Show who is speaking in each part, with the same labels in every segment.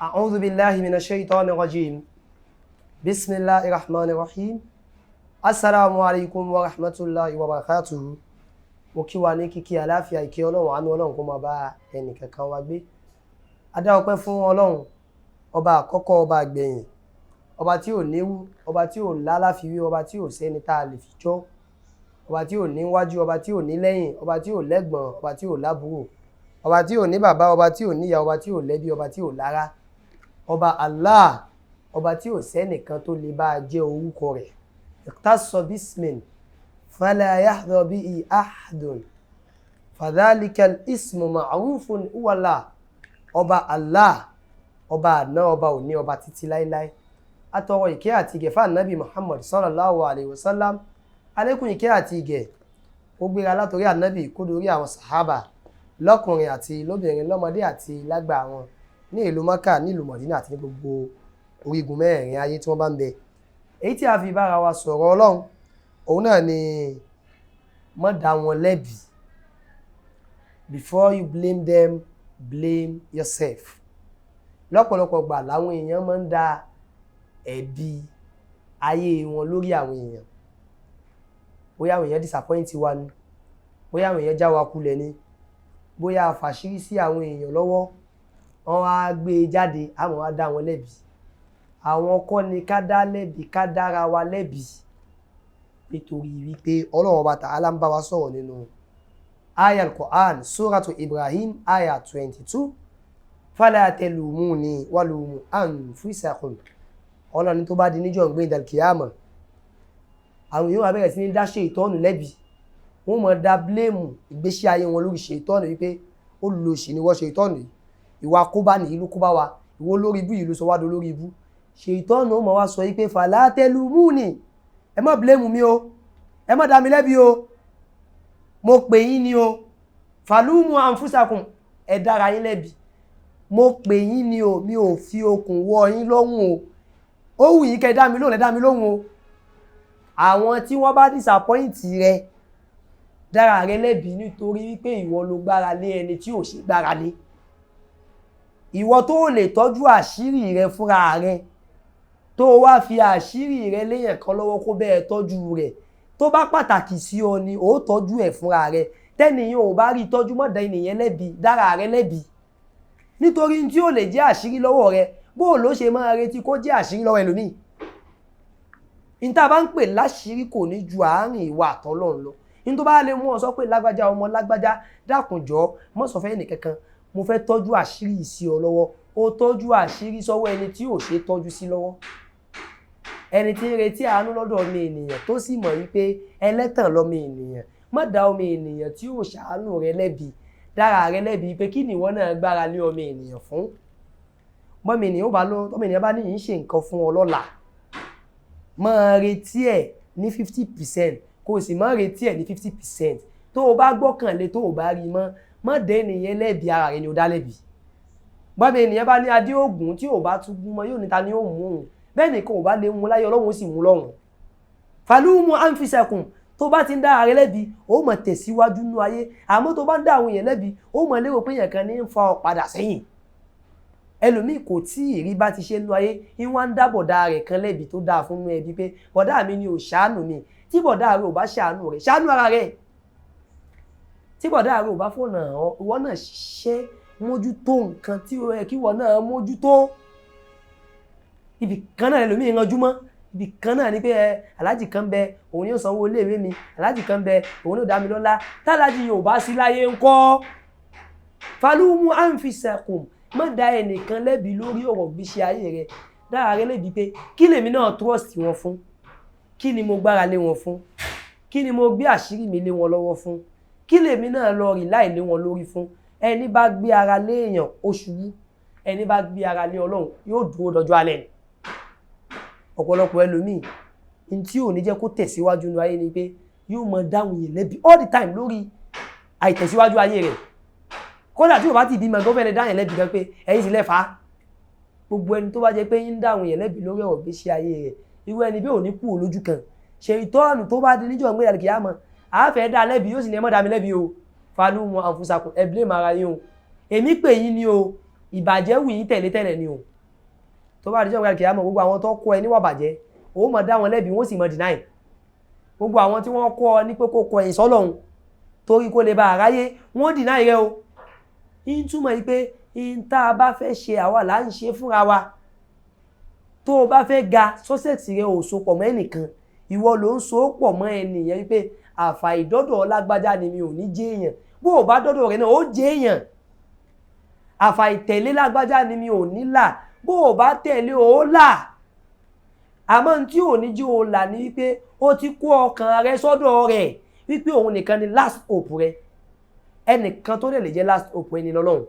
Speaker 1: أعوذ بالله من الشيطان الرجيم. بسم الله الرحمن الرحيم. السلام عليكم ورحمة الله وبركاته. Mo kí wa ní kíkí àláfíà, ìkẹ́ Ọlọ́run, àánú Ọlọ́run kó máa bá ẹnì kankan wa gbé. A dá ọpẹ́ fún Ọlọ́run, ọba àkọ́kọ́, ọba àgbẹ̀yìn, ọba tí ò níwú, ọba tí ò lálàfiwé, ọba tí ò sẹ́ni tá a lè fi jọ́, ọba tí ò níwájú, ọba tí ò ní lẹ́yìn, ọba tí ò lẹ́gbọ̀n, ọba tí ò lábúrò, ọba tí ò ní bàbá, ọba tí ò níyà, ọba tí ò lẹ́bí, ọba tí ò lára, ọba Allah, ọba tí ò sẹ́nìkan tó lè bá a jẹ́ orúkọ rẹ̀. Iqtassa bismin fala yahdha bihi ahadun fadhalika al-ismu ma'rufun huwa Allah. Ọba Allah, ọba àná, ọba òní, ọba títí láíláí. Atọrọ ìkẹ́ àti ìgẹ̀ fún Ànábì Muhammad sallallahu alayhi wa sallam. Alékún ìkẹ́ àti ìgẹ̀ ó gbéra látòrí Ànábì kó dorí àwọn sàhábà, lọ́kùnrin àti lóbìnrin, lọ́mọdé àti lágbà wọn, ní ìlú Maka, ní ìlú Mọ̀dínà àti ní gbogbo orígun mẹ́rẹ̀ẹ̀rin ayé tí wọ́n bá ń bẹ. Èyí tí a fi bára wa sọ̀rọ̀ Ọlọ́run, òun náà ni má dá wọn lẹ́bi. Before you blame them, blame yourself. Lọ́pọ̀lọpọ̀ gbà làwọn èèyàn máa ń da ẹ̀bi ayé wọn lórí àwọn èèyàn. Bóyá àwọn èèyàn disappoint wa ni, bóyá àwọn èèyàn já wa kulẹ̀ ni, bóyá a fàṣírí sí àwọn èèyàn lọ́wọ́, wọ́n á gbé e jáde, àmọ́ wá dá wọn lẹ́bi. Àwọn kọ́ ni ká dá lẹ́bi, ká dára wa lẹ́bi, nítorí wípé Ọlọ́run Ọba Ta'ala ń bá wa sọ̀rọ̀ nínú aya al-Qur'an, suratu Ibrahim, aya 22: fala talumuni walumu anfusakum. Ọlọ́run ní tó bá di níjọ́ ń gbé ìdàlkìyàmọ̀, àwọn èèyàn wá bẹ̀rẹ̀ sí ní dá ṣètọ́nù lẹ́bi. Wọ́n mọ̀ dá blame ìgbésí ayé wọn lórí ṣètọ́nù, wípé ó lò sí ni wọ́n ṣètọ́nù yìí, ìwà kóbá nìyí ló kóbá wa, ìwọ lórí ibú yìí ló sọ wá do lórí ibú. Ṣètọ́nù ó mọ̀ wá sọ wípé fala talumuni, ẹ má blame mi o, ẹ má dá mi lẹ́bi o, mo pè yín ni o. Falumu anfusakum, ẹ dára yín lẹ́bi. Mo pè yín ni o, mi ò fi okùn wọ yín lọ́rùn o. Ó wù yín kẹ́ dá mi lóhùn, ẹ dá mi lóhùn o. Àwọn tí wọ́n bá disappoint rẹ, dára rẹ lẹ́bi, nítorí wípé ìwọ ló gbára lé ẹni tí ò ṣe gbára lé. Ìwọ tó lè tọ́jú àṣírí rẹ fúnra rẹ, tó wá fi àṣírí rẹ léyàn kan lọ́wọ́ kó bẹ́ẹ̀ tọ́jú rẹ̀, tó bá pàtàkì sí ọ ni ó tọ́jú ẹ̀ fúnra rẹ. Tẹ́nìyàn ò bá rí tọ́jú, mọ́ dá ènìyàn lẹ́bi, dára rẹ lẹ́bi, nítorí tí ó lè jẹ́ àṣírí lọ́wọ́ rẹ, bó ló ṣe máa retí kó jẹ́ àṣírí lọ́wọ́ ẹlòmíì? Níta bá ń pè láṣìírí kò ní ju àárín ìwà àtọ́lọ́run lọ. Ní tó bá lè mú ọ sọ pé lágbájá, ọmọ lágbájá, dákunjọ, mọ́ sọ fẹ́ nìkankan, mo fẹ́ tọ́jú àṣírí yìí sí ọ lọ́wọ́, ó tọ́jú àṣírí sọ́wọ́ ẹni tí ò ṣe tọ́jú sí lọ́wọ́, ẹni tí ń retí àánú lọ́dọ̀ ọmọ ènìyàn, tó sì mọ̀ wípé ẹlẹ́tàn lọ́mọ ènìyàn. Má dá ọmọ ènìyàn tí ò ṣàánú rẹ lẹ́bi, dára rẹ lẹ́bi pé kí ni ìwọ náà gbára lé ọmọ ènìyàn fún. Bọ́mọ ènìyàn ó bá lọ, tọ́mọ ènìyàn bá ní yìí ń ṣe nǹkan fún ọ lọ́la, máa retí ẹ̀ ní 50%, kó o sì máa retí ẹ̀ ní 50%. Tó o bá gbọ́kànlé, tó o bá rí mọ́, má dé ènìyàn lẹ́bi, ara rẹ ni ó dá lẹ́bi. Bọ́mọ ènìyàn bá ní adé ògùn, tí ò bá tún gún mọ́, yóò ní ta ni ó mú òun? Bẹ́ẹ̀ nìkan ò bá lè mú láyé, Ọlọ́run ó sì mú lọ́run. Falumu anfisakum. Tó bá ti ń dá ara rẹ lẹ́bi, ó mọ̀ tẹ̀síwájú nínú ayé. Àmọ́ tó bá ń dá àwọn èèyàn lẹ́bi, ó mọ̀ lérò pé èèyàn kan ní ń fa ọ padà sẹ́yìn. Ẹlòmíì kò tí ì rí bá ti ṣe nínú ayé, ń wá ń dá bọ̀dá rẹ̀ kan lẹ́bi tó dáa fún ẹbí pé bọ̀dá mi ni ò ṣàánú mi. Tí bọ̀dá rẹ̀ ò bá ṣàánú rẹ̀, ṣàánú ara rẹ̀. Tí bọ̀dá rẹ̀ ò bá fọ̀nà hàn, ìwọ náà ṣiṣẹ́ mójútó nǹkan tí ó yẹ kí ìwọ náà mójútó. Ibì kan náà ẹlòmíì ranjú mọ́, ibì kan náà ni pé ẹ aláàjì kan bẹ, òun ni ó sanwó iléèwé mi, aláàjì kan bẹ, òun ni ó dá mi lọ́lá. Tálájì yóò bá sí láyé ńkọ́? Falumu anfisakum. Má dá ẹnìkan lẹ́bi lórí ọ̀rọ̀ gbèsè ayé rẹ, dára rẹ lẹ́bi pé kí lèmi náà trust wọn fún? Kí ni mo gbára lé wọn fún? Kí ni mo gbé àṣírí mi lé wọn lọ́wọ́ fún? Kí lèmi náà lọ rì láì lé wọn lórí fún? Ẹni bá gbé ara lé èèyàn, ó ṣubú. Ẹni bá gbé ara lé Ọlọ́run, yóò dúró dọjọ́ alẹ́ ni. Ọ̀pọ̀lọpọ̀ ẹlòmíì, n tí ò ní jẹ́ kó tẹ̀síwájú nínú ayé ni pé yóò mọ dáhùn yẹn lẹ́bi all the time lórí àìtẹ̀síwájú ayé rẹ̀. Kódà tí o bá ti bímọ gan, fẹ́ẹ́ lè dáhùn yẹn lẹ́bi gan pé ẹ̀yin sì lẹ́fà. Gbogbo ẹni tó bá jẹ́ pé ń dáhùn yẹn lẹ́bi lórí ọ̀rọ̀ gbèsè ayé rẹ̀, irú ẹni bí ò ní kú lójú kan. Ṣe ìtọ́nù tó bá di níjọ́ ìgbé ìdàlùkìyàmọ̀, àáfẹ́ dá lẹ́bi, yóò sì ní ẹ má dá mi lẹ́bi o. Falumu anfusakum, ẹ blame ara yín o, èmi pè yín ni o. Ìbàjẹ́ wù yín tẹ̀lé tẹ̀lé ni o. Tó bá dijọ́ ìgbà kìyàmọ̀, gbogbo àwọn tó kọ́ ẹ níwà bàjẹ́, ó mọ̀ dá wọn lẹ́bi, wọ́n sì mọ̀ deny. Gbogbo àwọn tí wọ́n kọ́ ọ ní pé kó kọ ẹ̀yìn sọ́lọ́hun torí kó lè ba àráyé, wọ́n deny rẹ o. Ń túmọ̀ yìí pé ń tá a bá fẹ́ ṣe, àwa là ń ṣe fúnra wa. Tó o bá fẹ́ ga, success rẹ ò so pọ̀ mọ́ ẹnìkan, ìwọ ló ń so pọ̀ mọ́ ẹnìyẹn, wípé àfàìdọ́dọ̀ lágbájá ni mi ò ní jẹ́ èèyàn. Bó o bá dọ́dọ̀ rẹ náà, ó jẹ́ èèyàn. Àfàìtẹ̀lé lágbájá ni mi ò ní là, bó o bá tẹ̀lé, o là. Àmọ́ tí ò ní jí o là ní wípé ó ti kó ọkàn rẹ sọ́dọ̀ rẹ̀, wípé òun nìkan ni last hope rẹ. Ẹnìkan tó lè jẹ́ last hope ẹni lọ́lọ́run.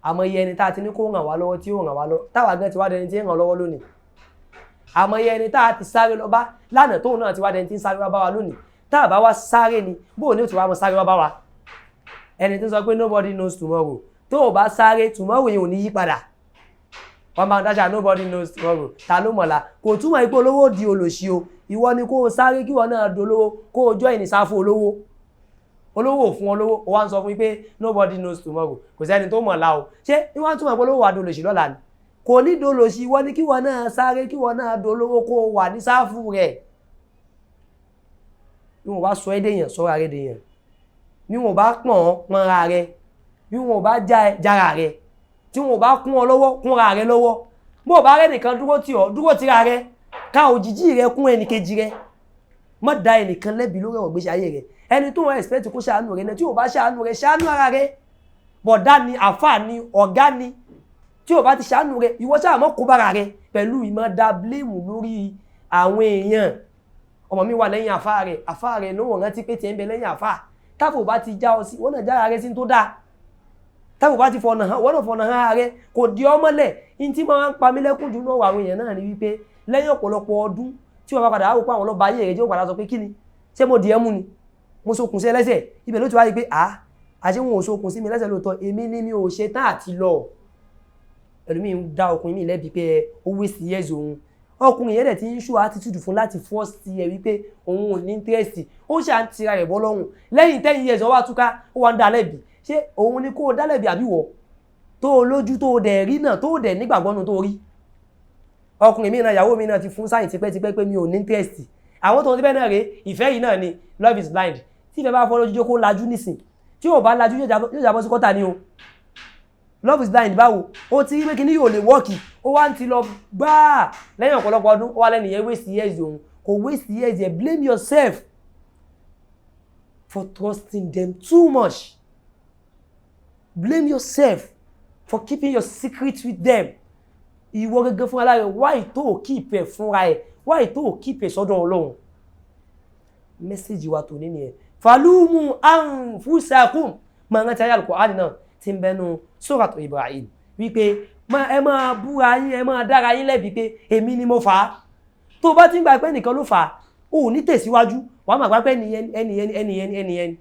Speaker 1: Àmọ́ iye ẹni tá a ti ní kó ràn wá lọ́wọ́ tí ó ràn wá lọ́wọ́, táwa gan ti wá dẹni tí ń ràn lọ́wọ́ lónìí. Àmọ́ iye ẹni tá a ti sáré lọ bá lánàá, tóun náà ti wá dẹni tí ń sáré wá bá wa lónìí. Tá a bá wá sáré ni, bóun ni ó ti wá mọ sáré wá bá wa? Ẹni tó sọ pé nobody knows tomorrow, tó o bá sáré, tomorrow yẹn ò ní yí padà. Wọ́n máa ń dáṣà nobody knows tomorrow, ta ló mọ̀la? Kò túmọ̀ pé olówó di olòṣì o. Ìwọ ni kó o sáré kí ìwọ náà dolówó, kó o join sáfù olówó. Olówó ò fún ọ lówó, o wá ń sọ fún mi pé nobody knows tomorrow, kò sẹ́ni tó mọ̀la o. Ṣé wọ́n túmọ̀ pé olówó wà dolòṣì lọ́la ni? Kò ní dolòṣì. Ìwọ ni kí ìwọ náà sáré kí ìwọ náà dolówó, kó o wà ní sáfù rẹ̀. Bí wọn bá sọ ẹ́ dèèyàn, sọ́ra rẹ̀ dèèyàn. Bí wọn bá pọ̀n ọ́, pọ́nra rẹ̀. Bí wọn bá já ẹ, jára rẹ̀. Tí wọn bá kún ọ lọ́wọ́, kúnra rẹ̀ lọ́wọ́. Bó o bá rẹ́ nìkan dúró tì ọ́, dúró tìra rẹ̀. Ká òjìjí rẹ̀ kún ẹnìkejì rẹ̀. Má da ẹnìkan lẹ́bi lórí ọ̀rọ̀ gbèsè ayé rẹ̀. Ẹni tó ń expect kó ṣàánú rẹ̀ náà, tí ò bá ṣàánú rẹ̀, ṣàánú ara rẹ̀. Bọ̀dá ni, àfà ni, ọ̀gá ni, tí ò bá ti ṣàánú rẹ̀, ìwọ ṣáà mọ́ kó bára rẹ̀ pẹ̀lú ìmọ̀ da blame lórí àwọn èèyàn. Ọmọ mi wà lẹ́yìn àfà rẹ̀, àfà rẹ̀ ló wọ̀n rántí pé tiẹ̀ ń bẹ lẹ́yìn àfà. Táfò bá ti já ọ sí, wọ́n náà jára rẹ̀ sí tó dáa. Táfò bá ti fọ̀nà hàn, wọ́n náà fọ̀nà hàn ara rẹ̀, kò di ọmọlẹ̀. Ní tí máa ń pa mí lẹ́kùn jù náà wà àwọn èèyàn náà ni wípé lẹ́yìn ọ̀pọ̀lọpọ̀ ọdún tí wọ́n bá padà wò pé àwọn ọlọ́ba ayé rẹ̀ jẹ́, ó padà sọ pé, "Kí ni? Ṣé mo di ẹ́ mú ni? Mo sokùn sí ẹlẹ́sẹ̀." Ibẹ̀ ló ti wá rí pé à àṣé wọn ò sokùn sí mi lẹ́sẹ̀ lóòótọ́, èmi ni mi ò ṣe tán àti lọ. Ẹlòmíì ń dá ọkùnrin mi lẹ́bi pé ó waste years òun. Ọkùnrin yẹn dẹ̀ ti ń show attitude fún láti force ẹ wípé òun ò ní interest. Ó ṣà ń tira rẹ̀ bọ́ lọ́rùn. Lẹ́yìn 10 years, ó wá túká, ó wá ń dá lẹ́bi. Ṣé òun ni kó o dá lẹ́bi, àbí wọ́ tó o lójú, tó o dẹ̀ rí náà, tó o dẹ̀ nígbàgbọ́ nu tó o rí? Ọkùnrin mi náà, ìyàwó mi náà ti fún sáyìn tipẹ́tipẹ́ pé mi ò ní interest. Àwọn tó ń síbẹ̀ náà rèé, ìfẹ́ yìí náà ni. Love is blind. Tí ìfẹ́ bá fọ́ lójú, kó lajú nísìn. Tí ò bá lajú, yóò jábọ́ sí kọ́tà ni o. Love is blind báwo? Ó ti rí pé kíní yóò lè work, ó wá ń ti lọ gbáà. Lẹ́yìn ọ̀pọ̀lọpọ̀ ọdún, ó wá lẹ́nu yẹn waste years òun. Kò waste years yẹn. Blame yourself for trusting them too much. Blame yourself for keeping your secret with them. Ìwọ gẹ́gẹ́ fún aláàrẹ, why tó o keep ẹ̀ fúnra ẹ̀? Why tó o keep ẹ̀ sọ́dọ̀ Ọlọ́run? Message wa tòní nìyẹn. Falumu anfusakum. Máa rántí ayé Al-Qur'an náà tí ń bẹnu Suratu Ibrahim, wípé ẹ máa búra yín, ẹ máa dára yín lẹ́bi pé èmi ni mo fà á. Tó o bá ti ń gbà pé ẹnìkan ló fà á, o ò ní tẹ̀síwájú. Wàá máa gbà pé ẹnìyẹn, ẹnìyẹn, ẹnìyẹn, ẹnìyẹn.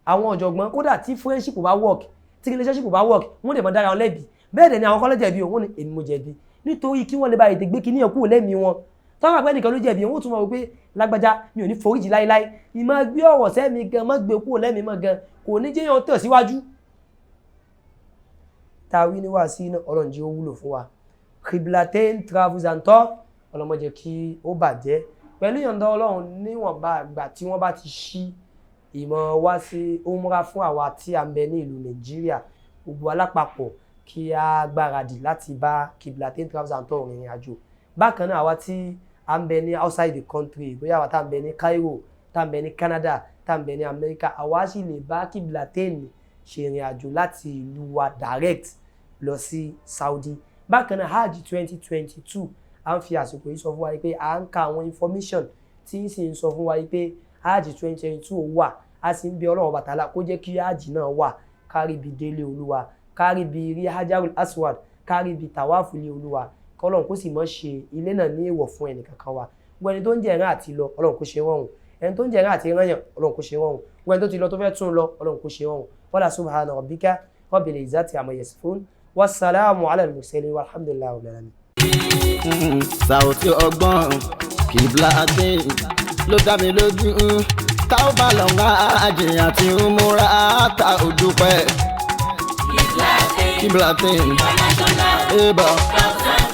Speaker 1: Àwọn ọ̀jọ̀gbọ́n, kódà tí friendship bá work, tí relationship bá work, wọ́n lè máa dára wọn lẹ́bi. Bẹ́ẹ̀ dẹ̀ ni àwọn kọ́lẹ́ jẹ̀bi òun ni èmi mo jẹ̀bi, nítorí kí wọ́n lè bá ètè gbé kíní ẹ̀ kúrò lẹ́mìí wọn. Tọ́wọ́n àpẹ́ nìkan ló jẹ̀bi, wọ́n tún mọ̀ wípé lágbájá, mi ò ní foríjì láíláí. Ìmọ̀ gbé ọ̀rọ̀ sẹ́mi gan, mọ́ gbé kúrò lẹ́mìí mọ́ gan, kò ní jẹ́ yàn tẹ̀síwájú. Tá a wí ní wàásí náà, Ọlọ́run jẹ́ ó wúlò fún wa. Qiblatain Travels and Tour, Ọlọ́mọ jẹ́ kí ó bàjẹ́. Pẹ̀lú ìyọ̀ǹda Ọlọ́run, níwọ̀nba àgbà tí wọ́n bá ti ṣí ìmọ̀ wá sí umrah fún àwa tí a ń bẹ ní ìlú Nàìjíríà, gbogbo alápapọ̀ kí a gbáradì láti bá Qiblatain Travels and Tour rìnrìn àjò. Bákan náà, àwa tí a ń bẹ ní outside the country, bóyá àwa tá à ń bẹ ní Cairo, tá à ń bẹ ní Canada, tá à ń bẹ ní America, àwa sì lè bá Qiblatain ṣe ìrìn àjò láti ìlú wa direct lọ sí Saudi. Bákan náà, Hajj 2022, à ń fi àsìkò yìí sọ fún wa pé à ń ka àwọn information tí ń sì ń sọ fún wa pé Hajj 2022 wà. A sì ń bẹ Ọlọ́run bàtàlá kó jẹ́ kí Hajj náà wà, kárí ibi délé Olúwa, kárí ibi rí Hajarul Aswad, kárí ibi tàwáàfù ilé Olúwa, kọ́lọ́run kó sì mọ́ ṣe ilé náà ní èèwọ̀ fún ẹnì kankan wa. Gbogbo ẹni tó ń jẹ̀rán àti lọ, Ọlọ́run kó ṣe rọrùn. Ẹni tó ń jẹ̀rán àti rányàn, Ọlọ́run kó ṣe rọrùn. Gbogbo ẹni tó ti lọ, tó fẹ́ tún lọ, Ọlọ́run kó ṣe rọrùn. Wala subhana rabbika rabbil izzati amma yasifun, wasalaamu ala al-mursalin, walhamdulillahi rabbil alamin.
Speaker 2: Sàùtì ọgbọ́n Kiblatain ló dá mi lójú, tá ó bá lọ ń àjèyàn tí ń múra tá ò dúpẹ́.
Speaker 3: Kiblatain.
Speaker 2: Kiblatin
Speaker 3: International
Speaker 2: eba
Speaker 3: Top.